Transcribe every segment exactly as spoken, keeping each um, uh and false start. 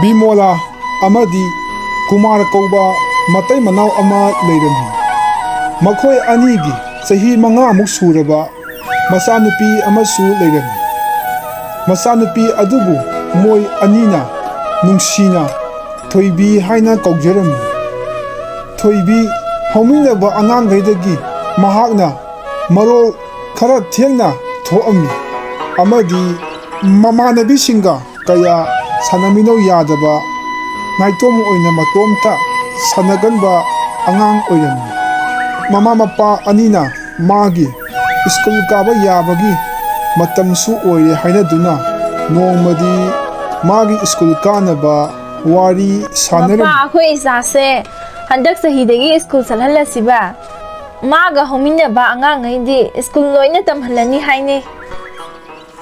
ꯕꯤꯃꯣꯂꯥ ꯑꯃꯗꯤ ꯀꯨꯃꯥꯔ ꯀꯧꯕ ꯃꯇꯩ ꯃꯅꯥꯎ ꯑꯃ ꯂꯩꯔꯝꯃꯤ꯫ ꯃꯈꯣꯏ ꯑꯅꯤꯒꯤ ꯆꯍꯤ ꯃꯉꯥꯃꯨꯛ ꯁꯨꯔꯕ ꯃꯆꯥꯅꯨꯄꯤ ꯑꯃꯁꯨ ꯂꯩꯔꯝꯃꯤ꯫ ꯃꯆꯥꯅꯨꯄꯤ ꯑꯗꯨꯕꯨ ꯃꯣꯏ ꯑꯅꯤꯅ ꯅꯨꯡꯁꯤꯅ ꯊꯣꯏꯕꯤ ꯍꯥꯏꯅ ꯀꯧꯖꯔꯝꯃꯤ꯫ ꯊꯣꯏꯕꯤ ꯍꯧꯃꯤꯟꯅꯕ ꯑꯉꯥꯡꯈꯩꯗꯒꯤ ꯃꯍꯥꯛꯅ ꯃꯔꯣꯜ ꯈꯔ ꯊꯦꯡꯅ ꯊꯣꯛꯑꯝꯃꯤ ꯑꯃꯗꯤ ꯃꯃꯥꯟꯅꯕꯤꯁꯤꯡꯒ ꯀꯌꯥ ꯁꯥꯟꯅꯃꯤꯟꯅꯧ ꯌꯥꯗꯕ, ꯅꯥꯏꯇꯣꯝ ꯑꯣꯏꯅ ꯃꯇꯣꯝꯇ ꯁꯥꯟꯅꯒꯟꯕ ꯑꯉꯥꯡ ꯑꯣꯏꯔꯝꯃꯤ꯫ ꯃꯃꯥ ꯃꯄꯥ ꯑꯅꯤꯅ ꯃꯥꯒꯤ ꯁ꯭ꯀꯨꯜ ꯀꯥꯕ ꯌꯥꯕꯒꯤ ꯃꯇꯝꯁꯨ ꯑꯣꯏꯔꯦ ꯍꯥꯏꯅꯗꯨꯅ ꯅꯣꯡꯃꯗꯤ ꯃꯥꯒꯤ ꯁ꯭ꯀꯨꯜ ꯀꯥꯅꯕ ꯋꯥꯔꯤ ꯁꯥꯟꯅꯔꯝꯃꯤ꯫ ꯃꯄꯥ, ꯑꯩꯈꯣꯏ ꯏꯆꯥꯁꯦ ꯍꯟꯗꯛ ꯆꯍꯤꯗꯒꯤ ꯁ꯭ꯀꯨꯜ ꯆꯠꯍꯜꯂꯁꯤꯕ? ꯃꯥꯒ ꯍꯧꯃꯤꯟꯅꯕ ꯑꯉꯥꯡꯉꯩꯗꯤ ꯁ꯭ꯀꯨꯜ ꯂꯣꯏꯅ ꯇꯝꯍꯜꯂꯅꯤ ꯍꯥꯏꯅꯩ꯫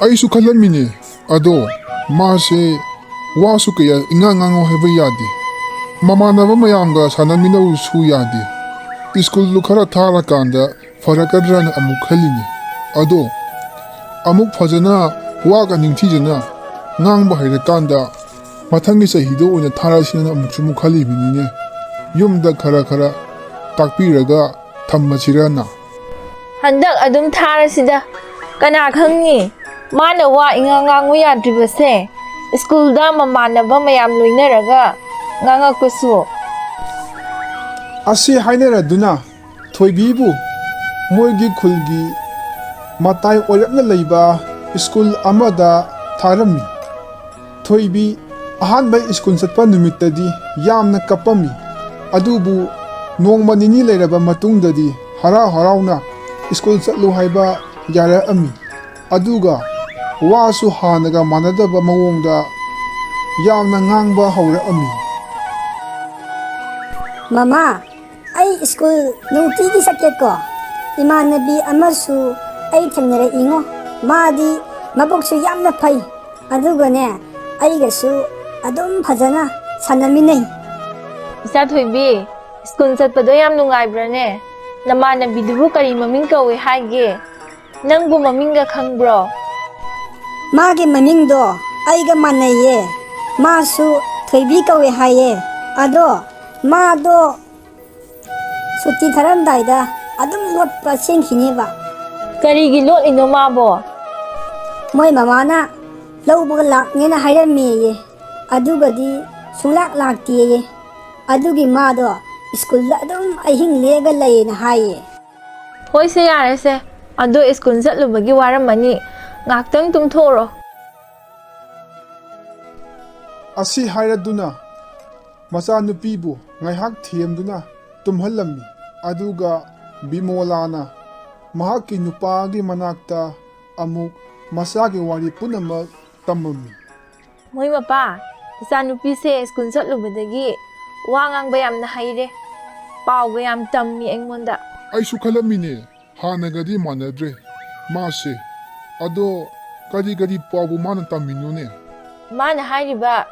ꯑꯩꯁꯨ ꯈꯜꯂꯝꯃꯤꯅꯦ, ꯑꯗꯣ ꯃꯥꯁꯦ ꯋꯥꯁꯨ ꯀꯌꯥ ꯏꯉꯥꯡ ꯉꯥꯡꯉꯨ ꯍꯥꯏꯕ ꯌꯥꯗꯦ꯫ ꯃꯃꯥꯟꯅꯕ ꯃꯌꯥꯝꯒ ꯁꯥꯟꯅꯃꯤꯟꯅꯧꯁꯨ ꯌꯥꯗꯦ꯫ ꯁ꯭ꯀꯨꯜꯗꯨ ꯈꯔ ꯊꯥꯔꯀꯥꯟꯗ ꯐꯔꯛꯀꯗ꯭ꯔꯅ ꯑꯃꯨꯛ ꯈꯜꯂꯤꯅꯦ꯫ ꯑꯗꯣ ꯑꯃꯨꯛ ꯐꯖꯅ ꯋꯥꯒ ꯅꯤꯡꯊꯤꯖꯅ ꯉꯥꯡꯕ ꯍꯩꯔꯀꯥꯟꯗ ꯃꯊꯪꯒꯤ ꯆꯍꯤꯗ ꯑꯣꯏꯅ ꯊꯥꯔꯁꯤꯅ ꯑꯃꯨꯛꯁꯨ ꯑꯃꯨꯛ ꯈꯜꯂꯤꯕꯅꯤꯅꯦ꯫ ꯌꯨꯝꯗ ꯈꯔ ꯈꯔ ꯇꯥꯛꯄꯤꯔꯒ ꯊꯝꯃꯁꯤꯔꯅ꯫ ꯍꯟꯗꯛ ꯑꯗꯨꯝ ꯊꯥꯔꯁꯤꯗ꯫ ꯀꯅꯥ ꯈꯪꯅꯤ? ꯃꯥꯅ ꯋꯥ ꯏꯉꯥꯡ ꯉꯥꯡꯉꯨ ꯌꯥꯗ꯭ꯔꯤꯕꯁꯦ ꯁ꯭ꯀꯨꯜꯗ ꯃꯃꯥꯟꯅꯕ ꯃꯌꯥꯝ ꯂꯣꯏꯅꯔꯒ ꯉꯥꯡꯉꯛꯄꯁꯨ꯫ ꯑꯁꯤ ꯍꯥꯏꯅꯔꯗꯨꯅ ꯊꯣꯏꯕꯤꯕꯨ ꯃꯣꯏꯒꯤ ꯈꯨꯜꯒꯤ ꯃꯇꯥꯏ ꯑꯣꯏꯔꯞꯅ ꯂꯩꯕ ꯁ꯭ꯀꯨꯜ ꯑꯃꯗ ꯊꯥꯔꯝꯃꯤ꯫ ꯊꯣꯏꯕꯤ ꯑꯍꯥꯟꯕ ꯁ꯭ꯀꯨꯜ ꯆꯠꯄ ꯅꯨꯃꯤꯠꯇꯗꯤ ꯌꯥꯝꯅ ꯀꯞꯄꯝꯃꯤ꯫ ꯑꯗꯨꯕꯨ ꯅꯣꯡꯃ ꯅꯤꯅꯤ ꯂꯩꯔꯕ ꯃꯇꯨꯡꯗꯗꯤ ꯍꯔꯥꯎ ꯍꯔꯥꯎꯅ ꯁ꯭ꯀꯨꯜ ꯆꯠꯂꯨ ꯍꯥꯏꯕ ꯌꯥꯔꯛꯑꯝꯃꯤ꯫ ꯑꯗꯨꯒ ꯋꯥꯁꯨ ꯍꯥꯟꯅꯒ ꯃꯥꯟꯅꯗꯕ ꯃꯑꯣꯡꯗ ꯌꯥꯝꯅ ꯉꯥꯡꯕ ꯍꯧꯔꯛꯑꯝꯃꯤ꯫ ꯃꯃꯥ, ꯑꯩ ꯁ꯭ꯀꯨꯜ ꯅꯨꯡꯇꯤꯒꯤ ꯆꯠꯀꯦꯀꯣ꯫ ꯏꯃꯥꯟꯅꯕꯤ ꯑꯃꯁꯨ ꯑꯩ ꯊꯦꯡꯅꯔꯛꯏꯉꯣ꯫ ꯃꯥꯗꯤ ꯃꯕꯨꯛꯁꯨ ꯌꯥꯝꯅ ꯐꯩ꯫ ꯑꯗꯨꯒꯅꯦ, ꯑꯩꯒꯁꯨ ꯑꯗꯨꯝ ꯐꯖꯅ ꯁꯥꯟꯅꯃꯤꯟꯅꯩ꯫ ꯏꯆꯥ ꯊꯣꯏꯕꯤ, ꯁ꯭ꯀꯨꯜ ꯆꯠꯄꯗꯣ ꯌꯥꯝ ꯅꯨꯡꯉꯥꯏꯕ꯭ꯔꯥꯅꯦ? ꯅꯃꯥꯟꯅꯕꯤꯗꯨꯕꯨ ꯀꯔꯤ ꯃꯃꯤꯡ ꯀꯧꯏ ꯍꯥꯏꯒꯦ? ꯅꯪꯕꯨ ꯃꯃꯤꯡꯒ ꯈꯪꯕ꯭ꯔꯣ? ꯃꯥꯒꯤ ꯃꯃꯤꯡꯗꯣ ꯑꯩꯒ ꯃꯥꯟꯅꯩꯌꯦ꯫ ꯃꯥꯁꯨ ꯊꯣꯏꯕꯤ ꯀꯧꯋꯦ ꯍꯥꯏꯌꯦ꯫ ꯑꯗꯣ ꯃꯥꯗꯣ ꯁꯨꯇꯤ ꯊꯥꯔꯝꯗꯥꯏꯗ ꯑꯗꯨꯝ ꯂꯣꯠꯄ ꯆꯦꯟꯈꯤꯅꯦꯕ꯫ ꯀꯔꯤꯒꯤ ꯂꯣꯠꯂꯤꯅꯣ ꯃꯥꯕꯣ? ꯃꯣꯏ ꯃꯃꯥꯅ ꯂꯧꯕꯒ ꯂꯥꯛꯅꯦꯅ ꯍꯥꯏꯔꯝꯃꯦꯌꯦ, ꯑꯗꯨꯒꯗꯤ ꯁꯨꯡꯂꯥꯛ ꯂꯥꯛꯇꯦꯌꯦ꯫ ꯑꯗꯨꯒꯤ ꯃꯥꯗꯣ ꯁ꯭ꯀꯨꯜꯗ ꯑꯗꯨꯝ ꯑꯍꯤꯡ ꯂꯦꯛꯑꯒ ꯂꯩꯌꯦꯅ ꯍꯥꯏꯌꯦ꯫ ꯍꯣꯏꯁꯦ, ꯌꯥꯔꯦꯁꯦ, ꯑꯗꯣ ꯁ꯭ꯀꯨꯜ ꯆꯠꯂꯨꯕꯒꯤ ꯋꯥꯔꯝꯃꯅꯤ, ꯉꯥꯛꯇꯪ ꯇꯨꯝꯊꯣꯛꯎꯔꯣ꯫ ꯑꯁꯤ ꯍꯥꯏꯔꯗꯨꯅ ꯃꯆꯥꯅꯨꯄꯤꯕꯨ ꯉꯥꯏꯍꯥꯛ ꯊꯦꯝꯗꯨꯅ ꯇꯨꯝꯍꯜꯂꯝꯃꯤ꯫ ꯑꯗꯨꯒ ꯕꯤꯃꯣꯂꯥꯅ ꯃꯍꯥꯛꯀꯤ ꯅꯨꯄꯥꯒꯤ ꯃꯅꯥꯛꯇ ꯑꯃꯨꯛ ꯃꯆꯥꯒꯤ ꯋꯥꯔꯤ ꯄꯨꯝꯅꯃꯛ ꯇꯝꯃꯝꯃꯤ꯫ ꯃꯣꯏ ꯃꯄꯥ, ꯏꯆꯥꯅꯨꯄꯤꯁꯦ ꯁ꯭ꯀꯨꯜ ꯆꯠꯂꯨꯕꯗꯒꯤ ꯋꯥ ꯉꯥꯡꯕ ꯌꯥꯝꯅ ꯍꯩꯔꯦ, ꯄꯥꯎꯒ ꯌꯥꯝ ꯇꯝꯃꯤ ꯑꯩꯉꯣꯟꯗ꯫ ꯑꯩꯁꯨ ꯈꯜꯂꯝꯃꯤꯅꯦ, ꯍꯥꯟꯅꯒꯗꯤ ꯃꯥꯟꯅꯗ꯭ꯔꯦ ꯃꯥꯁꯦ꯫ ꯑꯗꯣ ꯀꯔꯤ ꯀꯔꯤ ꯄꯥꯎꯕꯨ ꯃꯥꯅ ꯇꯝꯃꯤꯅꯣꯅꯦ? ꯃꯥꯅ ꯍꯥꯏꯔꯤꯕ,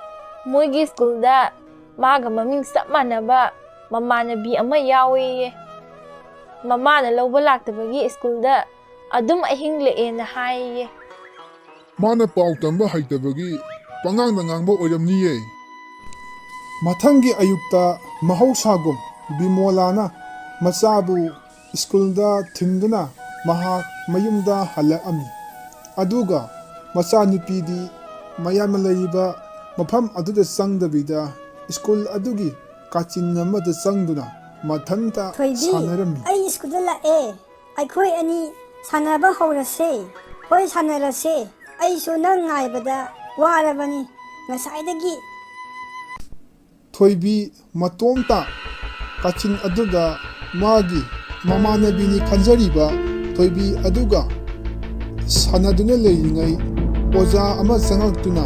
ꯃꯣꯏꯒꯤ ꯁ꯭ꯀꯨꯜꯗ ꯃꯥꯒ ꯃꯃꯤꯡ ꯆꯞ ꯃꯥꯟꯅꯕ ꯃꯃꯥꯟꯅꯕꯤ ꯑꯃ ꯌꯥꯎꯋꯦꯌꯦ꯫ ꯃꯃꯥꯅ ꯂꯧꯕ ꯂꯥꯛꯇꯕꯒꯤ ꯁ꯭ꯀꯨꯜꯗ ꯑꯗꯨꯝ ꯑꯍꯤꯡ ꯂꯦꯛꯑꯦꯅ ꯍꯥꯏꯌꯦ꯫ ꯃꯥꯅ ꯄꯥꯎ ꯇꯝꯕ ꯍꯩꯇꯕꯒꯤ ꯄꯉꯥꯡꯗ ꯉꯥꯡꯕ ꯑꯣꯏꯔꯝꯅꯤꯌꯦ꯫ ꯃꯊꯪꯒꯤ ꯑꯌꯨꯛꯇ ꯃꯍꯧꯁꯥꯒꯨꯝ ꯕꯤꯃꯣꯂꯥꯅ ꯃꯆꯥꯕꯨ ꯁ꯭ꯀꯨꯜꯗ ꯊꯤꯟꯗꯨꯅ ꯃꯍꯥꯛ ꯃꯌꯨꯝꯗ ꯍꯜꯂꯛꯑꯝꯃꯤ꯫ ꯑꯗꯨꯒ ꯃꯆꯥꯅꯨꯄꯤꯗꯤ ꯃꯌꯥꯝꯅ ꯂꯩꯔꯤꯕ ꯃꯐꯝ ꯑꯗꯨꯗ ꯆꯪꯗꯕꯤꯗ ꯁ꯭ꯀꯨꯜ ꯑꯗꯨꯒꯤ ꯀꯥꯆꯤꯟ ꯑꯃꯗ ꯆꯪꯗꯨꯅ ꯃꯊꯟꯇ ꯊꯣꯏꯕꯤ, ꯁꯥꯟꯅꯔꯝꯃꯤ꯫ ꯑꯩ ꯁ꯭ꯀꯨꯜꯗ ꯂꯥꯛꯑꯦ꯫ ꯑꯩꯈꯣꯏ ꯑꯅꯤ ꯁꯥꯟꯅꯕ ꯍꯧꯔꯁꯦ꯫ ꯍꯣꯏ, ꯁꯥꯟꯅꯔꯁꯦ꯫ ꯑꯩꯁꯨ ꯅꯪ ꯉꯥꯏꯕꯗ ꯋꯥꯔꯕꯅꯤ ꯉꯁꯥꯏꯗꯒꯤ꯫ ꯊꯣꯏꯕꯤ ꯃꯇꯣꯝꯇ ꯀꯥꯆꯤꯟ ꯑꯗꯨꯗ ꯃꯥꯒꯤ ꯃꯃꯥꯟꯅꯕꯤꯅꯤ ꯈꯟꯖꯔꯤꯕ ꯊꯣꯏꯕꯤ ꯑꯗꯨꯒ ꯁꯥꯟꯅꯗꯨꯅ ꯂꯩꯔꯤꯉꯩ ꯑꯣꯖꯥ ꯑꯃ ꯆꯪꯉꯛꯇꯨꯅ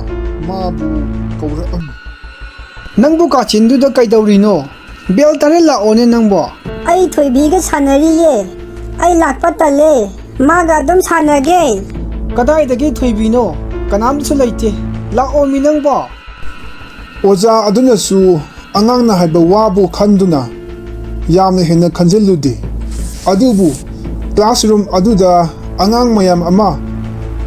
ꯃꯥꯕꯨ ꯀꯧꯔꯛꯑꯝꯃꯤ꯫ "ꯅꯪꯕꯨ ꯀꯥꯆꯤꯟꯗꯨꯗ ꯀꯩꯗꯧꯔꯤꯅꯣ? ꯕꯦꯜ ꯇꯥꯔꯦ, ꯂꯥꯛꯑꯣꯅꯦ ꯅꯪꯕꯣ!" "ꯑꯩ ꯊꯣꯏꯕꯤꯒ ꯁꯥꯟꯅꯔꯤꯌꯦ꯫ ꯑꯩ ꯂꯥꯛꯄ ꯇꯜꯂꯦ꯫ ꯃꯥꯒ ꯑꯗꯨꯝ ꯁꯥꯟꯅꯒꯦ꯫" "ꯀꯗꯥꯏꯗꯒꯤ ꯊꯣꯏꯕꯤꯅꯣ? ꯀꯅꯥꯝꯁꯨ ꯂꯩꯇꯦ꯫ ꯂꯥꯛꯑꯣꯃꯤ ꯅꯪꯕꯣ!" ꯑꯣꯖꯥ ꯑꯗꯨꯅꯁꯨ ꯑꯉꯥꯡꯅ ꯍꯥꯏꯕ ꯋꯥꯕꯨ ꯈꯟꯗꯨꯅ ꯌꯥꯝꯅ ꯍꯦꯟꯅ ꯈꯟꯖꯤꯜꯂꯨꯗꯦ꯫ ꯑꯗꯨꯕꯨ classroom ꯑꯗꯨꯗ ꯑꯉꯥꯡ ꯃꯌꯥꯝ ꯑꯃ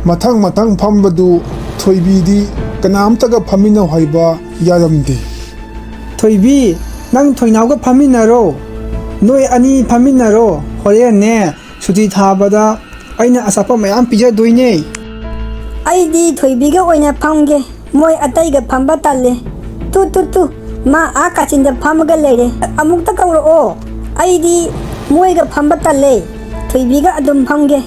ꯃꯊꯪ ꯃꯊꯪ ꯐꯝꯕꯗꯨ ꯊꯣꯏꯕꯤꯗꯤ ꯀꯅꯥꯝꯇꯒ ꯐꯝꯃꯤꯟꯅꯧ ꯍꯥꯏꯕ ꯌꯥꯔꯝꯗꯦ꯫ ꯊꯣꯏꯕꯤ, ꯅꯪ ꯊꯣꯏꯅꯥꯎꯒ ꯐꯝꯃꯤꯟꯅꯔꯣ꯫ ꯅꯣꯏ ꯑꯅꯤ ꯐꯝꯃꯤꯟꯅꯔꯣ꯫ ꯍꯣꯔꯦꯟꯅꯦ, ꯁꯨꯇꯤ ꯊꯥꯕꯗ ꯑꯩꯅ ꯑꯆꯥꯄꯣꯠ ꯃꯌꯥꯝ ꯄꯤꯖꯗꯣꯏꯅꯦ꯫ ꯑꯩꯗꯤ ꯊꯣꯏꯕꯤꯒ ꯑꯣꯏꯅ ꯐꯝꯒꯦ꯫ ꯃꯣꯏ ꯑꯇꯩꯒ ꯐꯝꯕ ꯇꯜꯂꯦ꯫ ꯇꯨ, ꯇꯨ, ꯇꯨ, ꯃꯥ ꯑꯥ ꯀꯥꯆꯤꯟꯗ ꯐꯝꯃꯒ ꯂꯩꯔꯦ꯫ ꯑꯃꯨꯛꯇ ꯀꯧꯔꯛꯑꯣ꯫ ꯑꯩꯗꯤ ꯃꯣꯏꯒ ꯐꯝꯕ ꯇꯜꯂꯦ꯫ ꯊꯣꯏꯕꯤꯒ ꯑꯗꯨꯝ ꯐꯝꯒꯦ꯫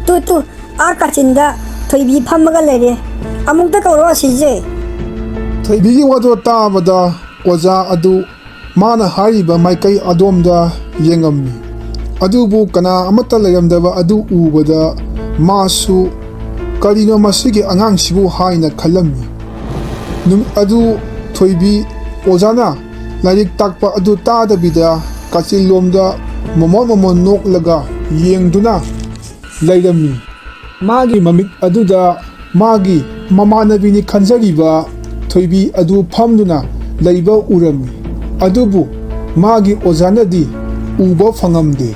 ꯇꯨ, ꯇꯨ, ꯑꯥ ꯀꯥꯆꯤꯟꯗ ꯊꯣꯏꯕꯤ ꯐꯝꯃꯒ ꯂꯩꯔꯦ꯫ ꯑꯃꯨꯛꯇ ꯀꯧꯔꯛꯑꯣ ꯑꯁꯤꯁꯦ꯫ ꯊꯣꯏꯕꯤꯒꯤ ꯋꯥꯗꯣ ꯇꯥꯕꯗ ꯑꯣꯖꯥ ꯑꯗꯨ ꯃꯥꯅ ꯍꯥꯏꯔꯤꯕ ꯃꯥꯏꯀꯩ ꯑꯗꯣꯝꯗ ꯌꯦꯡꯉꯝꯃꯤ꯫ ꯑꯗꯨꯕꯨ ꯀꯅꯥ ꯑꯃꯠꯇ ꯂꯩꯔꯝꯗꯕ ꯑꯗꯨ ꯎꯕꯗ ꯃꯥꯁꯨ "ꯀꯔꯤꯅꯣ ꯃꯁꯤꯒꯤ ꯑꯉꯥꯡꯁꯤꯕꯨ?" ꯍꯥꯏꯅ ꯈꯜꯂꯝꯃꯤ꯫ ꯅꯨꯃꯤꯠ ꯑꯗꯨ ꯊꯣꯏꯕꯤ ꯑꯣꯖꯥꯅ ꯂꯥꯏꯔꯤꯛ ꯇꯥꯛꯄ ꯑꯗꯨ ꯇꯥꯗꯕꯤꯗ ꯀꯥꯆꯤꯟꯂꯣꯝꯗ ꯃꯣꯃꯣꯟ ꯃꯣꯃꯣꯟ ꯅꯣꯛꯂꯒ ꯌꯦꯡꯗꯨꯅ ꯂꯩꯔꯝꯃꯤ꯫ ꯃꯥꯒꯤ ꯃꯃꯤꯠ ꯑꯗꯨꯗ ꯃꯥꯒꯤ ꯃꯃꯥꯟꯅꯕꯤꯅꯤ ꯈꯟꯖꯔꯤꯕ ꯊꯣꯏꯕꯤ ꯑꯗꯨ ꯐꯝꯗꯨꯅ ꯂꯩꯕ ꯎꯔꯝꯃꯤ꯫ ꯑꯗꯨꯕꯨ ꯃꯥꯒꯤ ꯑꯣꯖꯥꯅꯗꯤ ꯎꯕ ꯐꯪꯉꯝꯗꯦ꯫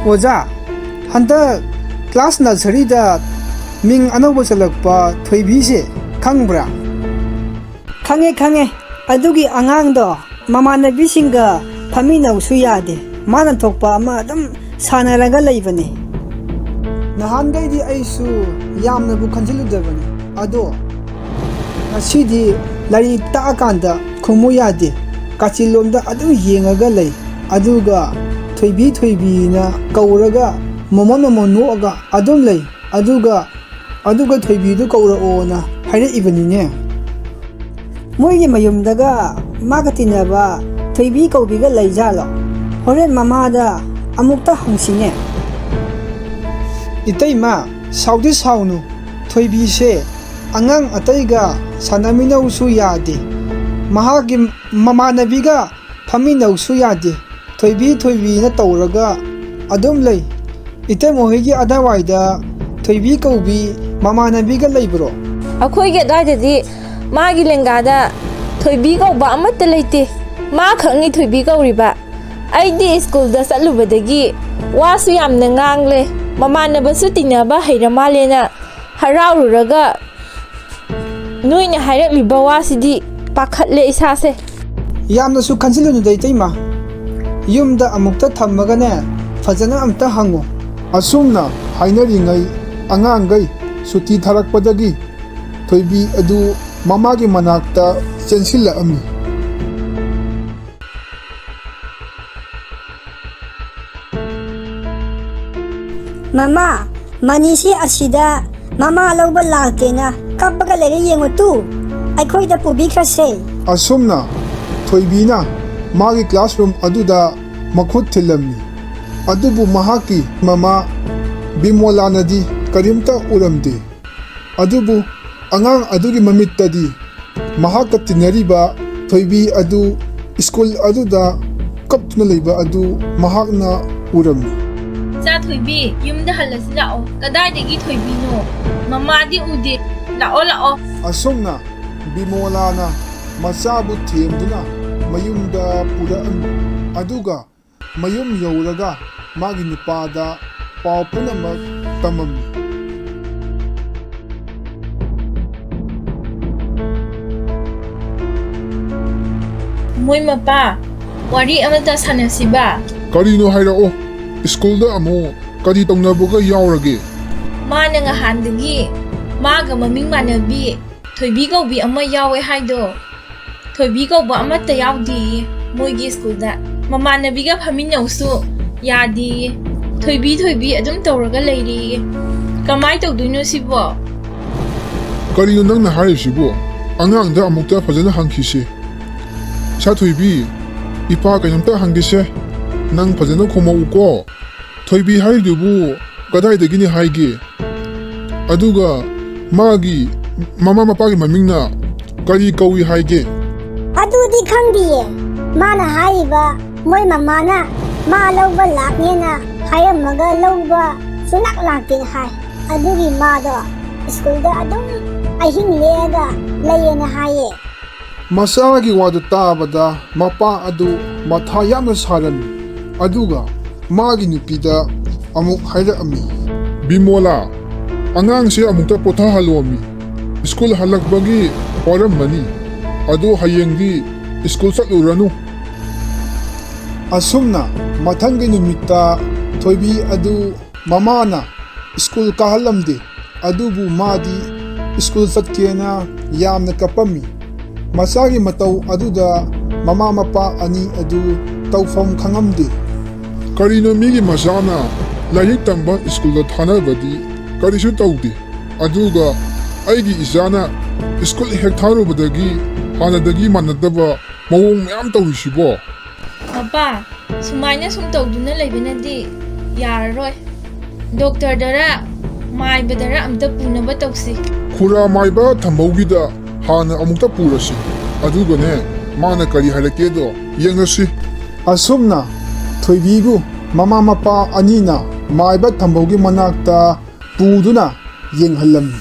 ꯑꯣꯖꯥ, ꯍꯟꯗꯛ ꯀ꯭ꯂꯥꯁ ꯅꯔꯁꯔꯤꯗ ꯃꯤꯡ ꯑꯅꯧꯕ ꯆꯜꯂꯛꯄ ꯊꯣꯏꯕꯤꯁꯦ ꯈꯪꯕ꯭ꯔꯥ? ꯈꯪꯉꯦ, ꯈꯪꯉꯦ꯫ ꯑꯗꯨꯒꯤ ꯑꯉꯥꯡꯗꯣ ꯃꯃꯥꯟꯅꯕꯤꯁꯤꯡꯒ ꯐꯝꯃꯤꯟꯅꯧꯁꯨ ꯌꯥꯗꯦ꯫ ꯃꯥꯅ ꯊꯣꯛꯄ ꯑꯃ ꯑꯗꯨꯝ ꯁꯥꯟꯅꯔꯒ ꯂꯩꯕꯅꯦ꯫ ꯅꯍꯥꯟꯈꯩꯗꯤ ꯑꯩꯁꯨ ꯌꯥꯝꯅꯕꯨ ꯈꯟꯖꯤꯜꯂꯨꯗꯕꯅꯤ꯫ ꯑꯗꯣ ꯉꯁꯤꯗꯤ ꯂꯥꯏꯔꯤꯛ ꯇꯥꯛꯑꯀꯥꯟꯗ ꯈꯨꯝꯃꯨ ꯌꯥꯗꯦ꯫ ꯀꯥꯆꯤꯟꯂꯣꯝꯗ ꯑꯗꯨꯝ ꯌꯦꯡꯉꯒ ꯂꯩ꯫ ꯑꯗꯨꯒ ꯊꯣꯏꯕꯤ ꯊꯣꯏꯕꯤꯅ ꯀꯧꯔꯒ ꯃꯣꯃꯣꯟ ꯃꯣꯃꯣꯟ ꯅꯣꯛꯑꯒ ꯑꯗꯨꯝ ꯂꯩ꯫ ꯑꯗꯨꯒ, ꯑꯗꯨꯒ ꯊꯣꯏꯕꯤꯗꯨ ꯀꯧꯔꯛꯑꯣꯅ ꯍꯥꯏꯔꯛꯏꯕꯅꯤꯅꯦ꯫ ꯃꯣꯏꯒꯤ ꯃꯌꯨꯝꯗꯒ ꯃꯥꯒ ꯇꯤꯟꯅꯕ ꯊꯣꯏꯕꯤ ꯀꯧꯕꯤꯒ ꯂꯩꯖꯥꯠꯂꯣ? ꯍꯣꯔꯦꯟ ꯃꯃꯥꯗ ꯑꯃꯨꯛꯇ ꯍꯪꯁꯤꯅꯦ꯫ ꯏꯇꯩꯃ, ꯁꯥꯎꯗꯤ ꯁꯥꯎꯅꯨ꯫ ꯊꯣꯏꯕꯤꯁꯦ ꯑꯉꯥꯡ ꯑꯇꯩꯒ ꯁꯥꯟꯅꯃꯤꯟꯅꯧꯁꯨ ꯌꯥꯗꯦ꯫ ꯃꯍꯥꯛꯀꯤ ꯃꯃꯥꯟꯅꯕꯤꯒ ꯐꯝꯃꯤꯟꯅꯧꯁꯨ ꯌꯥꯗꯦ꯫ ꯊꯣꯏꯕꯤ ꯊꯣꯏꯕꯤꯅ ꯇꯧꯔꯒ ꯑꯗꯨꯝ ꯂꯩ꯫ ꯏꯇꯩꯃ ꯍꯣꯏꯒꯤ ꯑꯗꯥꯏꯋꯥꯏꯗ ꯊꯣꯏꯕꯤ ꯀꯧꯕꯤ ꯃꯃꯥꯟꯅꯕꯤꯒ ꯂꯩꯕ꯭ꯔꯣ? ꯑꯩꯈꯣꯏꯒꯤ ꯑꯗꯥꯏꯗꯗꯤ ꯃꯥꯒꯤ ꯂꯦꯡꯒꯥꯗ ꯊꯣꯏꯕꯤ ꯀꯧꯕ ꯑꯃꯠꯇ ꯂꯩꯇꯦ꯫ ꯃꯥ ꯈꯛꯅꯤ ꯊꯣꯏꯕꯤ ꯀꯧꯔꯤꯕ꯫ ꯑꯩꯗꯤ ꯁ꯭ꯀꯨꯜꯗ ꯆꯠꯂꯨꯕꯗꯒꯤ ꯋꯥꯁꯨ ꯌꯥꯝꯅ ꯉꯥꯡꯂꯦ꯫ ꯃꯃꯥꯟꯅꯕꯁꯨ ꯇꯤꯟꯅꯕ ꯍꯩꯔ ꯃꯥꯜꯂꯦꯅ ꯍꯔꯥꯎꯔꯨꯔꯒ ꯅꯣꯏꯅ ꯍꯥꯏꯔꯛꯂꯤꯕ ꯋꯥꯁꯤꯗꯤ ꯄꯥꯈꯠꯂꯦ ꯏꯁꯥꯁꯦ꯫ ꯌꯥꯝꯅꯁꯨ ꯈꯟꯖꯤꯜꯂꯨꯅꯨꯗ ꯏꯇꯩꯃ꯫ ꯌꯨꯝꯗ ꯑꯃꯨꯛꯇ ꯊꯝꯃꯒꯅꯦ, ꯐꯖꯅ ꯑꯝꯇ ꯍꯪꯉꯨ꯫ ꯑꯁꯨꯝꯅ ꯍꯥꯏꯅꯔꯤꯉꯩ ꯑꯉꯥꯡꯈꯩ ꯁꯨꯇꯤ ꯊꯥꯔꯛꯄꯗꯒꯤ ꯊꯣꯏꯕꯤ ꯑꯗꯨ ꯃꯃꯥꯒꯤ ꯃꯅꯥꯛꯇ ꯆꯦꯟꯁꯤꯜꯂꯛꯑꯝꯃꯤ꯫ ꯃꯃꯥ, ꯃꯅꯤꯁꯤ ꯑꯁꯤꯗ ꯃꯃꯥ ꯂꯧꯕ ꯂꯥꯛꯇꯦꯅ ꯀꯞꯄꯒ ꯂꯩꯔꯦ, ꯌꯦꯡꯉꯨ ꯇꯨ, ꯑꯩꯈꯣꯏꯗ ꯄꯨꯕꯤꯈ꯭ꯔꯁꯦ꯫ ꯑꯁꯨꯝꯅ ꯊꯣꯏꯕꯤꯅ ꯃꯥꯒꯤ classroom ꯑꯗꯨꯗ ꯃꯈꯨꯠ ꯊꯤꯜꯂꯝꯃꯤ꯫ ꯑꯗꯨꯕꯨ ꯃꯍꯥꯛꯀꯤ ꯃꯃꯥ ꯕꯤꯃꯣꯂꯥꯅꯗꯤ ꯀꯔꯤꯝꯇ ꯎꯔꯝꯗꯦ꯫ ꯑꯗꯨꯕꯨ ꯑꯉꯥꯡ ꯑꯗꯨꯒꯤ ꯃꯃꯤꯠꯇꯗꯤ ꯃꯍꯥꯛꯀ ꯇꯤꯟꯅꯔꯤꯕ ꯊꯣꯏꯕꯤ ꯑꯗꯨ ꯁ꯭ꯀꯨꯜ ꯑꯗꯨꯗ ꯀꯞꯇꯨꯅ ꯂꯩꯕ ꯑꯗꯨ ꯃꯍꯥꯛꯅ ꯎꯔꯝꯃꯤ꯫ ꯏꯆꯥ ꯊꯣꯏꯕꯤ, ꯌꯨꯝꯗ ꯍꯜꯂꯁꯤ ꯂꯥꯛꯑꯣ꯫ ꯀꯗꯥꯏꯗꯒꯤ ꯊꯣꯏꯕꯤꯅꯣ? ꯃꯃꯥꯗꯤ ꯎꯗꯦ꯫ ꯂꯥꯛꯑꯣ, ꯂꯥꯛꯑꯣ꯫ ꯑꯁꯨꯝꯅ ꯕꯤꯃꯣꯂꯥꯅ ꯃꯆꯥꯕꯨ ꯊꯦꯝꯗꯨꯅ ꯃꯌꯨꯝꯗ ꯄꯨꯔꯛꯑꯝꯃꯤ꯫ ꯑꯗꯨꯒ ꯃꯌꯨꯝ ꯌꯧꯔꯒ ꯃꯥꯒꯤ ꯅꯨꯄꯥꯗ ꯄꯥꯎ ꯄꯨꯝꯅꯃꯛ ꯇꯝꯃꯝꯃꯤ꯫ ꯃꯣꯏ ꯃꯄꯥ, ꯋꯥꯔꯤ ꯑꯃꯇ ꯁꯥꯟꯅꯁꯤꯕ꯫ ꯀꯔꯤꯅꯣ ꯍꯥꯏꯔꯛꯑꯣ, ꯁ꯭ꯀꯨꯜꯗ ꯑꯃꯨꯛ ꯀꯔꯤ ꯇꯧꯅꯕꯒ ꯌꯥꯎꯔꯒꯦ? ꯃꯥꯅ ꯉꯍꯥꯟꯗꯒꯤ ꯃꯥꯒ ꯃꯃꯤꯡ ꯃꯥꯟꯅꯕꯤ ꯊꯣꯏꯕꯤ ꯀꯧꯕꯤ ꯑꯃ ꯌꯥꯎꯋꯦ ꯍꯥꯏꯗꯣ, ꯊꯣꯏꯕꯤ ꯀꯧꯕ ꯑꯃꯠꯇ ꯌꯥꯎꯗꯦꯌꯦ ꯃꯣꯏꯒꯤ ꯁ꯭ꯀꯨꯜꯗ꯫ ꯃꯃꯥꯟꯅꯕꯤꯒ ꯐꯝꯃꯤꯟꯅꯧꯁꯨ ꯌꯥꯗꯦꯌꯦ꯫ ꯊꯣꯏꯕꯤ ꯊꯣꯏꯕꯤ ꯑꯗꯨꯝ ꯇꯧꯔꯒ ꯂꯩꯔꯦꯌꯦ꯫ ꯀꯃꯥꯏ ꯇꯧꯗꯣꯏꯅꯣ ꯁꯤꯕꯣ? ꯀꯔꯤꯅꯣ ꯅꯪꯅ ꯍꯥꯏꯔꯤꯁꯤꯕꯣ? ꯑꯉꯥꯡꯗ ꯑꯃꯨꯛꯇ ꯐꯖꯅ ꯍꯪꯈꯤꯁꯦ꯫ ꯏꯆꯥ ꯊꯣꯏꯕꯤ, ꯏꯄꯥ ꯀꯩꯅꯣꯝꯇ ꯍꯪꯒꯦꯁꯦ꯫ ꯅꯪ ꯐꯖꯅ ꯈꯨꯝꯃꯛꯎꯀꯣ꯫ ꯊꯣꯏꯕꯤ ꯍꯥꯏꯔꯤꯗꯨꯕꯨ ꯀꯗꯥꯏꯗꯒꯤꯅꯤ ꯍꯥꯏꯒꯦ? ꯑꯗꯨꯒ ꯃꯥꯒꯤ ꯃꯃꯥ ꯃꯄꯥꯒꯤ ꯃꯃꯤꯡꯅ ꯀꯔꯤ ꯀꯧꯏ ꯍꯥꯏꯒꯦ? ꯑꯗꯨꯗꯤ ꯈꯪꯗꯤꯌꯦ꯫ ꯃꯥꯅ ꯍꯥꯏꯔꯤꯕ ꯃꯣꯏ ꯃꯃꯥꯅ ꯃꯥ ꯂꯧꯕ ꯂꯥꯛꯅꯦꯅ ꯍꯥꯏꯔꯝꯃꯒ ꯂꯧꯕ ꯁꯨꯡꯂꯥꯛ ꯂꯥꯛꯇꯦ ꯍꯥꯏ꯫ ꯑꯗꯨꯒꯤ ꯃꯥꯗꯣ ꯁ꯭ꯀꯨꯜꯗ ꯑꯗꯨꯝ ꯑꯍꯤꯡ ꯂꯦꯛꯑꯒ ꯂꯩꯌꯦꯅ ꯍꯥꯏꯌꯦ꯫ ꯃꯆꯥꯒꯤ ꯋꯥꯗꯨ ꯇꯥꯕꯗ ꯃꯄꯥ ꯑꯗꯨ ꯃꯊꯥ ꯌꯥꯝꯅ ꯁꯥꯔꯝꯃꯤ꯫ ꯑꯗꯨꯒ ꯃꯥꯒꯤ ꯅꯨꯄꯤꯗ ꯑꯃꯨꯛ ꯍꯥꯏꯔꯛꯑꯝꯃꯤ꯫ ꯕꯤꯃꯣꯂꯥ, "ꯑꯉꯥꯡꯁꯦ ꯑꯃꯨꯛꯇ ꯄꯣꯊꯥꯍꯜꯂꯣꯃꯤ꯫ ꯁ꯭ꯀꯨꯜ ꯍꯜꯂꯛꯄꯒꯤ ꯋꯥꯔꯝꯃꯅꯤ꯫ ꯑꯗꯣ ꯍꯌꯦꯡꯗꯤ ꯁ꯭ꯀꯨꯜ ꯆꯠꯂꯨꯔꯅꯨ"꯫ ꯑꯁꯨꯝꯅ ꯃꯊꯪꯒꯤ ꯅꯨꯃꯤꯠꯇ ꯊꯣꯏꯕꯤ ꯑꯗꯨ ꯃꯃꯥꯅ ꯁ꯭ꯀꯨꯜ ꯀꯥꯍꯜꯂꯝꯗꯦ꯫ ꯑꯗꯨꯕꯨ ꯃꯥꯗꯤ ꯁ꯭ꯀꯨꯜ ꯆꯠꯀꯦꯅ ꯌꯥꯝꯅ ꯀꯞꯄꯝꯃꯤ꯫ ꯃꯆꯥꯒꯤ ꯃꯇꯧ ꯑꯗꯨꯗ ꯃꯃꯥ ꯃꯄꯥ ꯑꯅꯤ ꯑꯗꯨ ꯇꯧꯐꯝ ꯈꯪꯉꯝꯗꯦ꯫ "ꯀꯔꯤꯅꯣ, ꯃꯤꯒꯤ ꯃꯆꯥꯅ ꯂꯥꯏꯔꯤꯛ ꯇꯝꯕ ꯁ꯭ꯀꯨꯜꯗ ꯊꯥꯅꯕꯗꯤ ꯀꯔꯤꯁꯨ ꯇꯧꯗꯦ꯫ ꯑꯗꯨꯒ ꯑꯩꯒꯤ ꯏꯆꯥꯅ ꯁ꯭ꯀꯨꯜ ꯍꯦꯛ ꯊꯥꯔꯨꯕꯗꯒꯤ ꯍꯥꯟꯅꯗꯒꯤ ꯃꯥꯟꯅꯗꯕ ꯃꯑꯣꯡ ꯃꯌꯥꯝ ꯇꯧꯔꯤꯁꯤꯕꯣ?" "ꯃꯄꯥ, ꯁꯨꯃꯥꯏꯅ ꯁꯨꯝ ꯇꯧꯗꯨꯅ ꯂꯩꯕꯅꯗꯤ ꯌꯥꯔꯔꯣꯏ꯫ ꯗꯣꯛꯇꯔꯗꯔ ꯃꯥꯏꯕꯗꯔ ꯑꯝꯇ ꯄꯨꯅꯕ ꯇꯧꯁꯤ"꯫ "ꯈꯨꯔꯥ ꯃꯥꯏꯕ ꯊꯝꯕꯧꯒꯤꯗ ꯍꯥꯟꯅ ꯑꯃꯨꯛꯇ ꯄꯨꯔꯁꯤ꯫ ꯑꯗꯨꯒꯅꯦ, ꯃꯥꯅ ꯀꯔꯤ ꯍꯥꯏꯔꯛꯀꯦꯗꯣ ꯌꯦꯡꯉꯁꯤ"꯫ ꯑꯁꯨꯝꯅ ꯊꯣꯏꯕꯤꯕꯨ ꯃꯃꯥ ꯃꯄꯥ ꯑꯅꯤꯅ ꯃꯥꯏꯕ ꯊꯝꯕꯧꯒꯤ ꯃꯅꯥꯛꯇ ꯄꯨꯗꯨꯅ ꯌꯦꯡꯍꯜꯂꯝꯃꯤ꯫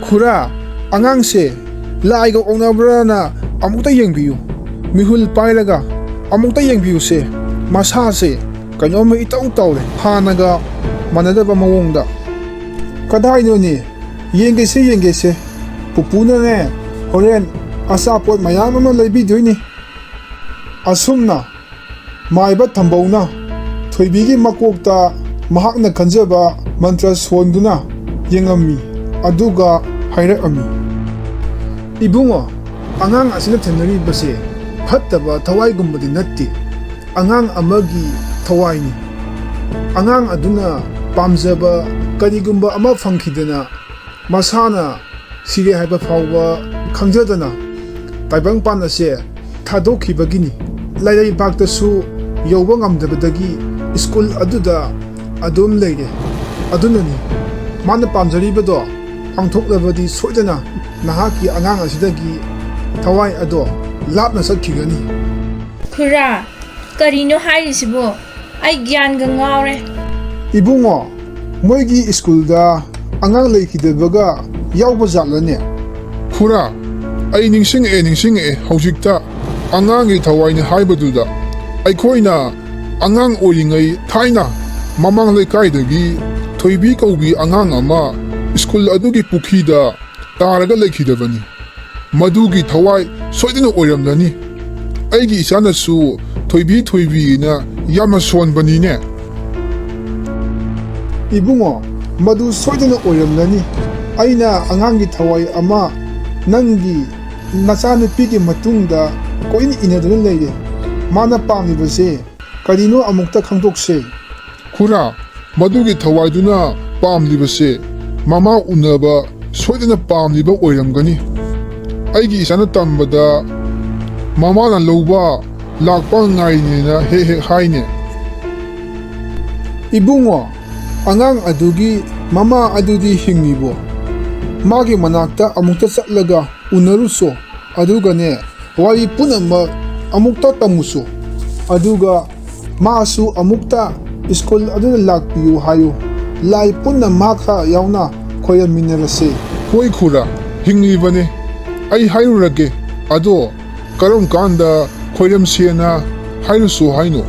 "ꯈꯨꯔꯥ, ꯑꯉꯥꯡꯁꯦ ꯂꯥꯏꯒ ꯑꯣꯛꯅꯕ꯭ꯔꯥꯅ ꯑꯃꯨꯛꯇ ꯌꯦꯡꯕꯤꯌꯨ꯫ ꯃꯤꯍꯨꯜ ꯄꯥꯏꯔꯒ ꯑꯃꯨꯛꯇ ꯌꯦꯡꯕꯤꯌꯨꯁꯦ꯫ ꯃꯁꯥꯁꯦ ꯀꯩꯅꯣꯝꯃ ꯏꯇꯧ ꯇꯧꯔꯦ, ꯍꯥꯟꯅꯒ ꯃꯥꯟꯅꯗꯕ ꯃꯑꯣꯡꯗ"꯫ "ꯀꯗꯥꯏꯅꯣꯅꯦ? ꯌꯦꯡꯒꯦꯁꯦ, ꯌꯦꯡꯒꯦꯁꯦ꯫ ꯄꯨꯄꯨꯅꯅꯦ ꯍꯣꯔꯦꯟ ꯑꯆꯥꯄꯣꯠ ꯃꯌꯥꯝ ꯑꯃ ꯂꯩꯕꯤꯗꯣꯏꯅꯤ"꯫ ꯑꯁꯨꯝꯅ ꯃꯥꯏꯕ ꯊꯝꯕꯧꯅ ꯊꯣꯏꯕꯤꯒꯤ ꯃꯀꯣꯛꯇ ꯃꯍꯥꯛꯅ ꯈꯟꯖꯕ ꯃꯟꯇ꯭ꯔ ꯁꯣꯟꯗꯨꯅ ꯌꯦꯡꯉꯝꯃꯤ, ꯑꯗꯨꯒ ꯍꯥꯏꯔꯛꯑꯝꯃꯤ, "ꯏꯕꯨꯡꯉꯣ, ꯑꯉꯥꯡ ꯑꯁꯤꯅ ꯊꯦꯡꯅꯔꯤꯕꯁꯦ ꯐꯠꯇꯕ ꯊꯋꯥꯏꯒꯨꯝꯕꯗꯤ ꯅꯠꯇꯦ꯫ ꯑꯉꯥꯡ ꯑꯃꯒꯤ ꯊꯋꯥꯏꯅꯤ꯫ ꯑꯉꯥꯡ ꯑꯗꯨꯅ ꯄꯥꯝꯖꯕ ꯀꯔꯤꯒꯨꯝꯕ ꯑꯃ ꯐꯪꯈꯤꯗꯅ ꯃꯁꯥꯅ ꯁꯤꯔꯦ ꯍꯥꯏꯕ ꯐꯥꯎꯕ ꯈꯪꯖꯗꯅ ꯇꯥꯏꯕꯪꯄꯥꯟ ꯑꯁꯦ ꯊꯥꯗꯣꯛꯈꯤꯕꯒꯤꯅꯤ꯫ ꯂꯥꯏꯔꯩꯕꯥꯛꯇꯁꯨ ꯌꯧꯕ ꯉꯝꯗꯕꯗꯒꯤ ꯁ꯭ꯀꯨꯜ ꯑꯗꯨꯗ ꯑꯗꯨꯝ ꯂꯩꯔꯦ꯫ ꯑꯗꯨꯅꯅꯤ, ꯃꯥꯅ ꯄꯥꯝꯖꯔꯤꯕꯗꯣ ꯄꯥꯡꯊꯣꯛꯂꯕꯗꯤ ꯁꯣꯏꯗꯅ ꯅꯍꯥꯛꯀꯤ ꯑꯉꯥꯡ ꯑꯁꯤꯗꯒꯤ ꯊꯋꯥꯏ ꯑꯗꯣ ꯂꯥꯞꯅ ꯆꯠꯈꯤꯒꯅꯤ"꯫ ꯈꯨꯔꯥ, ꯀꯔꯤꯅꯣ ꯍꯥꯏꯔꯤꯁꯤꯕꯣ? ꯑꯩ ꯒ꯭ꯌꯥꯟꯒ ꯉꯥꯎꯔꯦ꯫ "ꯏꯕꯨꯡꯉꯣ, ꯃꯣꯏꯒꯤ ꯁ꯭ꯀꯨꯜꯗ ꯑꯉꯥꯡ ꯂꯩꯈꯤꯗꯕꯒ ꯌꯥꯎꯕ ꯖꯥꯠꯂꯅꯦ?" "ꯈꯨꯔꯥ, ꯑꯩ ꯅꯤꯡꯁꯤꯡꯉꯛꯑꯦ, ꯅꯤꯡꯁꯤꯡꯉꯛꯑꯦ ꯍꯧꯖꯤꯛꯇ꯫ ꯑꯉꯥꯡꯒꯤ ꯊꯋꯥꯏꯅꯤ ꯍꯥꯏꯕꯗꯨꯗ, ꯑꯩꯈꯣꯏꯅ ꯑꯉꯥꯡ ꯑꯣꯏꯔꯤꯉꯩ ꯊꯥꯏꯅ ꯃꯃꯥꯡ ꯂꯩꯀꯥꯏꯗꯒꯤ ꯊꯣꯏꯕꯤ ꯀꯧꯕꯤ ꯑꯉꯥꯡ ꯑꯃ ꯁ꯭ꯀꯨꯜ ꯑꯗꯨꯒꯤ ꯄꯨꯈ꯭ꯔꯤꯗ ꯇꯥꯔꯒ ꯂꯩꯈꯤꯗꯕꯅꯤ꯫ ꯃꯗꯨꯒꯤ ꯊꯋꯥꯏ ꯁꯣꯏꯗꯅ ꯑꯣꯏꯔꯝꯂꯅꯤ꯫ ꯑꯩꯒꯤ ꯏꯆꯥꯅꯁꯨ ꯊꯣꯏꯕꯤ ꯊꯣꯏꯕꯤꯅ ꯌꯥꯝꯅ ꯁꯣꯟꯕꯅꯤꯅꯦ꯫ ꯏꯕꯨꯡꯉꯣ, ꯃꯗꯨ ꯁꯣꯏꯗꯅ ꯑꯣꯏꯔꯝꯂꯅꯤ꯫ ꯑꯩꯅ ꯑꯉꯥꯡꯒꯤ ꯊꯋꯥꯏ ꯑꯃ ꯅꯪꯒꯤ ꯅꯆꯥꯅꯨꯄꯤꯒꯤ ꯃꯇꯨꯡꯗ ꯀꯣꯏꯏꯟ ꯏꯟꯅꯗꯨꯅ ꯂꯩꯔꯦ꯫ ꯃꯥꯅ ꯄꯥꯝꯂꯤꯕꯁꯦ ꯀꯔꯤꯅꯣ ꯑꯃꯨꯛꯇ ꯈꯪꯗꯣꯛꯁꯦ꯫ ꯈꯨꯔꯥ, ꯃꯗꯨꯒꯤ ꯊꯋꯥꯏꯗꯨꯅ ꯄꯥꯝꯂꯤꯕꯁꯦ ꯃꯃꯥ ꯎꯅꯕ ꯁꯣꯏꯗꯅ ꯄꯥꯝꯂꯤꯕ ꯑꯣꯏꯔꯝꯒꯅꯤ꯫ ꯑꯩꯒꯤ ꯏꯆꯥꯅ ꯇꯝꯕꯗ ꯃꯃꯥꯅ ꯂꯧꯕ ꯂꯥꯛꯄ ꯉꯥꯏꯅꯦꯅ ꯍꯦꯛ ꯍꯦꯛ ꯍꯥꯏꯅꯦ꯫ ꯏꯕꯨꯡꯉꯣ, ꯑꯉꯥꯡ ꯑꯗꯨꯒꯤ ꯃꯃꯥ ꯑꯗꯨꯗꯤ ꯍꯤꯡꯂꯤꯕꯣ? ꯃꯥꯒꯤ ꯃꯅꯥꯛꯇ ꯑꯃꯨꯛꯇ ꯆꯠꯂꯒ ꯎꯅꯔꯨꯁꯣ, ꯑꯗꯨꯒꯅꯦ, ꯋꯥꯔꯤ ꯄꯨꯝꯅꯃꯛ ꯑꯃꯨꯛꯇ ꯇꯝꯃꯨꯁꯣ꯫ ꯑꯗꯨꯒ ꯃꯥꯁꯨ ꯑꯃꯨꯛꯇ ꯁ꯭ꯀꯨꯜ ꯑꯗꯨꯗ ꯂꯥꯛꯄꯤꯌꯨ ꯍꯥꯏꯌꯨ꯫ ꯂꯥꯏ ꯄꯨꯟꯅ ꯃꯍꯥꯛꯀ ꯌꯥꯎꯅ ꯈꯣꯏꯔꯝꯃꯤꯟꯅꯔꯁꯦ꯫ ꯍꯣꯏ ꯈꯨꯔꯥ, ꯍꯤꯡꯂꯤꯕꯅꯦ꯫ ꯑꯩ ꯍꯥꯏꯔꯨꯔꯒꯦ꯫ ꯑꯗꯣ ꯀꯔꯝ ꯀꯥꯟꯗ ꯈꯣꯏꯔꯝꯁꯦꯅ ꯍꯥꯏꯔꯨꯁꯣ ꯍꯥꯏꯅꯣ?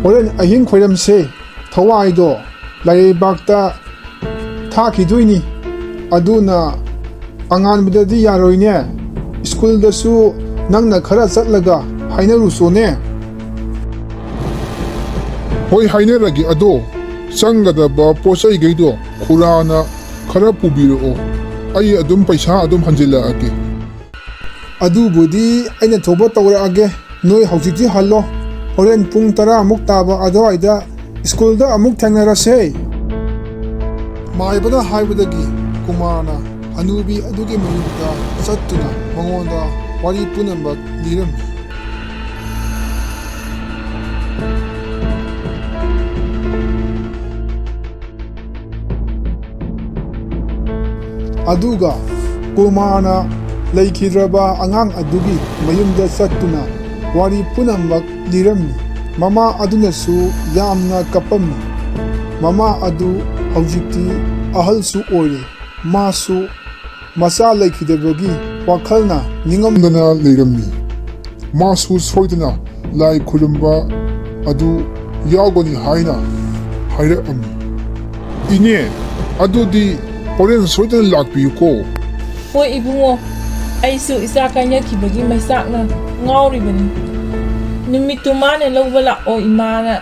ꯍꯣꯔꯦꯟ ꯑꯍꯤꯡ ꯈꯣꯏꯔꯝꯁꯦ꯫ ꯊꯋꯥꯏꯗꯣ ꯂꯥꯏꯔꯩꯕꯥꯛꯇ ꯊꯥꯈꯤꯗꯣꯏꯅꯤ꯫ ꯑꯗꯨꯅ ꯑꯉꯥꯟꯕꯗꯗꯤ ꯌꯥꯔꯣꯏꯅꯦ꯫ ꯁ꯭ꯀꯨꯜꯗꯁꯨ ꯅꯪꯅ ꯈꯔ ꯆꯠꯂꯒ ꯍꯥꯏꯅꯔꯨꯁꯣꯅꯦ꯫ ꯍꯣꯏ, ꯍꯥꯏꯅꯔꯒꯦ꯫ ꯑꯗꯣ ꯆꯪꯒꯗꯕ ꯄꯣꯠ ꯆꯩꯈꯩꯗꯣ ꯈꯨꯔꯥꯅ ꯈꯔ ꯄꯨꯕꯤꯔꯛꯑꯣ꯫ ꯑꯩ ꯑꯗꯨꯝ ꯄꯩꯁꯥ ꯑꯗꯨꯝ ꯍꯟꯖꯤꯜꯂꯛꯑꯒꯦ꯫ ꯑꯗꯨꯕꯨꯗꯤ ꯑꯩꯅ ꯊꯣꯛꯄ ꯇꯧꯔꯛꯑꯒꯦ꯫ ꯅꯣꯏ ꯍꯧꯖꯤꯛꯇꯤ ꯍꯜꯂꯣ꯫ ꯍꯣꯔꯦꯟ ꯄꯨꯡ ꯇꯔꯥꯃꯨꯛ ꯇꯥꯕ ꯑꯗꯨꯋꯥꯏꯗ ꯁ꯭ꯀꯨꯜꯗ ꯑꯃꯨꯛ ꯊꯦꯡꯅꯔꯁꯦ꯫ ꯃꯥꯏꯕꯅ ꯍꯥꯏꯕꯗꯒꯤ ꯀꯨꯃꯥꯔꯅ ꯍꯅꯨꯕꯤ ꯑꯗꯨꯒꯤ ꯃꯌꯨꯝꯗ ꯆꯠꯇꯨꯅ ꯃꯉꯣꯟꯗ ꯋꯥꯔꯤ ꯄꯨꯝꯅꯃꯛ ꯂꯤꯔꯝꯃꯤ꯫ ꯑꯗꯨꯒ ꯀꯨꯃꯥꯔꯅ ꯂꯩꯈꯤꯗ꯭ꯔꯕ ꯑꯉꯥꯡ ꯑꯗꯨꯒꯤ ꯃꯌꯨꯝꯗ ꯆꯠꯇꯨꯅ ꯋꯥꯔꯤ ꯄꯨꯝꯅꯃꯛ ꯂꯤꯔꯝꯃꯤ꯫ ꯃꯃꯥ ꯑꯗꯨꯅꯁꯨ ꯌꯥꯝꯅ ꯀꯞꯄꯝꯃꯤ꯫ ꯃꯃꯥ ꯑꯗꯨ ꯍꯧꯖꯤꯛꯇꯤ ꯑꯍꯜꯁꯨ ꯑꯣꯏꯔꯦ꯫ ꯃꯥꯁꯨ ꯃꯆꯥ ꯂꯩꯈꯤꯗꯕꯒꯤ ꯋꯥꯈꯜꯅ ꯅꯤꯡꯉꯝꯗꯅ ꯂꯩꯔꯝꯃꯤ꯫ ꯃꯥꯁꯨ ꯁꯣꯏꯗꯅ ꯂꯥꯏ ꯈꯨꯔꯨꯝꯕ ꯑꯗꯨ ꯌꯥꯎꯒꯅꯤ ꯍꯥꯏꯅ ꯍꯥꯏꯔꯛꯑꯝꯃꯤ꯫ ꯏꯅꯦ, ꯑꯗꯨꯗꯤ ꯍꯣꯔꯦꯟ ꯁꯣꯏꯗꯅ ꯂꯥꯛꯄꯤꯌꯨꯀꯣ꯫ ꯍꯣꯏ ꯏꯕꯨꯡꯉꯣ, ꯑꯩꯁꯨ ꯏꯆꯥ ꯀꯥꯏꯅꯈꯤꯕꯒꯤ ꯃꯩꯆꯥꯛꯅ ꯉꯥꯎꯔꯤꯕꯅꯤ꯫ ꯅꯨꯃꯤꯠꯇꯨ ꯃꯥꯅ ꯂꯧꯕ ꯂꯥꯛꯑꯣ ꯏꯃꯥꯅ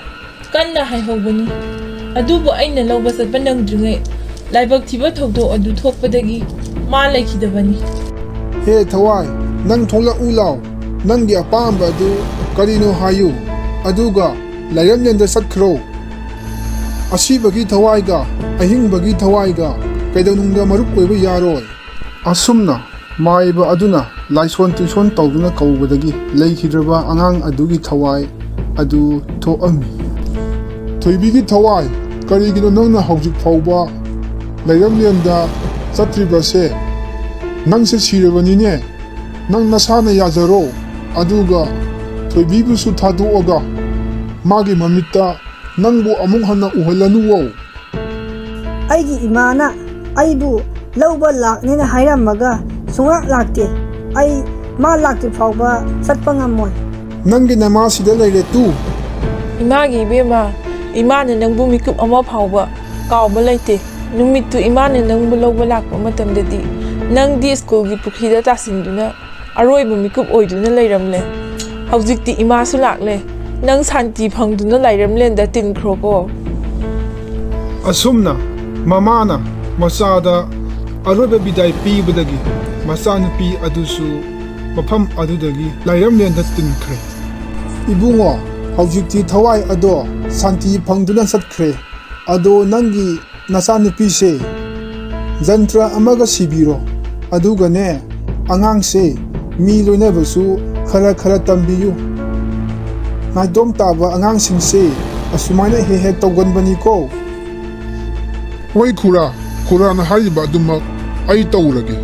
ꯀꯟꯅ ꯍꯥꯏꯍꯧꯕꯅꯤ꯫ ꯑꯗꯨꯕꯨ ꯑꯩꯅ ꯂꯧꯕ ꯆꯠꯄ ꯅꯪꯗ꯭ꯔꯤꯉꯩ ꯂꯥꯏꯕꯛ ꯊꯤꯕ ꯊꯧꯗꯣꯛ ꯑꯗꯨ ꯊꯣꯛꯄꯗꯒꯤ ꯃꯥ ꯂꯩꯈꯤꯗꯕꯅꯤ꯫ ꯍꯦ ꯊꯋꯥꯏ, ꯅꯪ ꯊꯣꯛꯂꯛꯎ ꯂꯥꯎ꯫ ꯅꯪꯒꯤ ꯑꯄꯥꯝꯕ ꯑꯗꯨ ꯀꯔꯤꯅꯣ ꯍꯥꯏꯌꯨ, ꯑꯗꯨꯒ ꯂꯥꯏꯔꯝꯂꯦꯟꯗ ꯆꯠꯈ꯭ꯔꯣ꯫ ꯑꯁꯤꯕꯒꯤ ꯊꯋꯥꯏꯒ ꯑꯍꯤꯡꯕꯒꯤ ꯊꯋꯥꯏꯒ ꯀꯩꯗꯧꯅꯨꯡꯗ ꯃꯔꯨꯞ ꯑꯣꯏꯕ ꯌꯥꯔꯣꯏ꯫ ꯑꯁꯨꯝꯅ ꯃꯥꯏꯕ ꯑꯗꯨꯅ ꯂꯥꯏꯁꯣꯟ ꯇꯤꯟꯁꯣꯟ ꯇꯧꯗꯨꯅ ꯀꯧꯕꯗꯒꯤ ꯂꯩꯈꯤꯗ꯭ꯔꯕ ꯑꯉꯥꯡ ꯑꯗꯨꯒꯤ ꯊꯋꯥꯏ ꯑꯗꯨ ꯊꯣꯛꯑꯝꯃꯤ꯫ ꯊꯣꯏꯕꯤꯒꯤ ꯊꯋꯥꯏ, ꯀꯔꯤꯒꯤꯅꯣ ꯅꯪꯅ ꯍꯧꯖꯤꯛ ꯐꯥꯎꯕ ꯂꯩꯔꯝꯂꯦꯟꯗ ꯆꯠꯇ꯭ꯔꯤꯕꯁꯦ? ꯅꯪꯁꯦ ꯁꯤꯔꯕꯅꯤꯅꯦ꯫ ꯅꯪ ꯅꯁꯥꯅ ꯌꯥꯖꯔꯣ, ꯑꯗꯨꯒ ꯊꯣꯏꯕꯤꯕꯨꯁꯨ ꯊꯥꯗꯣꯛꯑꯒ ꯃꯥꯒꯤ ꯃꯃꯤꯠꯇ ꯅꯪꯕꯨ ꯑꯃꯨꯛ ꯍꯟꯅ ꯎꯍꯜꯂꯅꯨꯋꯣ꯫ ꯑꯩꯒꯤ ꯏꯃꯥꯅ ꯑꯩꯕꯨ ꯂꯧꯕ ꯂꯥꯛꯅꯦꯅ ꯍꯥꯏꯔꯝꯃꯒ ꯁꯨꯡꯂꯥꯛ ꯂꯥꯛꯇꯦ꯫ ꯑꯩ ꯃꯥ ꯂꯥꯛꯇ꯭ꯔꯤ ꯐꯥꯎꯕ ꯆꯠꯄ ꯉꯝꯃꯣꯏ꯫ ꯅꯪꯒꯤ ꯅꯃꯥꯁꯤꯗ ꯂꯩꯔꯦ ꯇꯨ꯫ ꯏꯃꯥꯒꯤ ꯏꯕꯦꯝꯃ, ꯏꯃꯥꯅ ꯅꯪꯕꯨ ꯃꯤꯀꯨꯞ ꯑꯃ ꯐꯥꯎꯕ ꯀꯥꯎꯕ ꯂꯩꯇꯦ꯫ ꯅꯨꯃꯤꯠꯇꯨ ꯏꯃꯥꯅ ꯅꯪꯕꯨ ꯂꯧꯕ ꯂꯥꯛꯄ ꯃꯇꯝꯗꯗꯤ ꯅꯪꯗꯤ ꯁ꯭ꯀꯨꯜꯒꯤ ꯄꯨꯈ꯭ꯔꯤꯗ ꯇꯥꯁꯤꯟꯗꯨꯅ ꯑꯔꯣꯏꯕ ꯃꯤꯀꯨꯞ ꯑꯣꯏꯗꯨꯅ ꯂꯩꯔꯝꯂꯦ꯫ ꯍꯧꯖꯤꯛꯇꯤ ꯏꯃꯥꯁꯨ ꯂꯥꯛꯂꯦ꯫ ꯅꯪ ꯁꯥꯟꯇꯤ ꯐꯪꯗꯨꯅ ꯂꯥꯏꯔꯝꯂꯦꯟꯗ ꯇꯤꯟꯈ꯭ꯔꯣꯀꯣ꯫ ꯑꯁꯨꯝꯅ ꯃꯃꯥꯅ ꯃꯆꯥꯗ ꯑꯔꯣꯏꯕ ꯕꯤꯗꯥꯏ ꯄꯤꯕꯗꯒꯤ ꯃꯆꯥꯅꯨꯄꯤ ꯑꯗꯨꯁꯨ ꯃꯐꯝ ꯑꯗꯨꯗꯒꯤ ꯂꯥꯏꯔꯝꯂꯦꯟꯗ ꯇꯤꯟꯈ꯭ꯔꯦ꯫ ꯏꯕꯨꯡꯉꯣ, ꯍꯧꯖꯤꯛꯇꯤ ꯊꯋꯥꯏ ꯑꯗꯣ ꯁꯥꯟꯇꯤ ꯐꯪꯗꯨꯅ ꯆꯠꯈ꯭ꯔꯦ꯫ ꯑꯗꯣ ꯅꯪꯒꯤ ꯅꯆꯥꯅꯨꯄꯤꯁꯦ ꯖꯟꯇ꯭ꯔ ꯑꯃꯒ ꯁꯤꯕꯤꯔꯣ, ꯑꯗꯨꯒꯅꯦ, ꯑꯉꯥꯡꯁꯦ ꯃꯤ ꯂꯣꯏꯅꯕꯁꯨ ꯈꯔ ꯈꯔ ꯇꯝꯕꯤꯌꯨ꯫ ꯅꯥꯏꯇꯣꯝ ꯇꯥꯕ ꯑꯉꯥꯡꯁꯤꯡꯁꯦ ꯑꯁꯨꯃꯥꯏꯅ ꯍꯦꯛ ꯍꯦꯛ ꯇꯧꯒꯟꯕꯅꯤꯀꯣ꯫ ꯍꯣꯏ ꯈꯨꯔꯥ, ꯈꯨꯔꯥꯅ ꯍꯥꯏꯔꯤꯕ ꯑꯗꯨꯃꯛ ꯑꯩ ꯇꯧꯔꯒꯦ꯫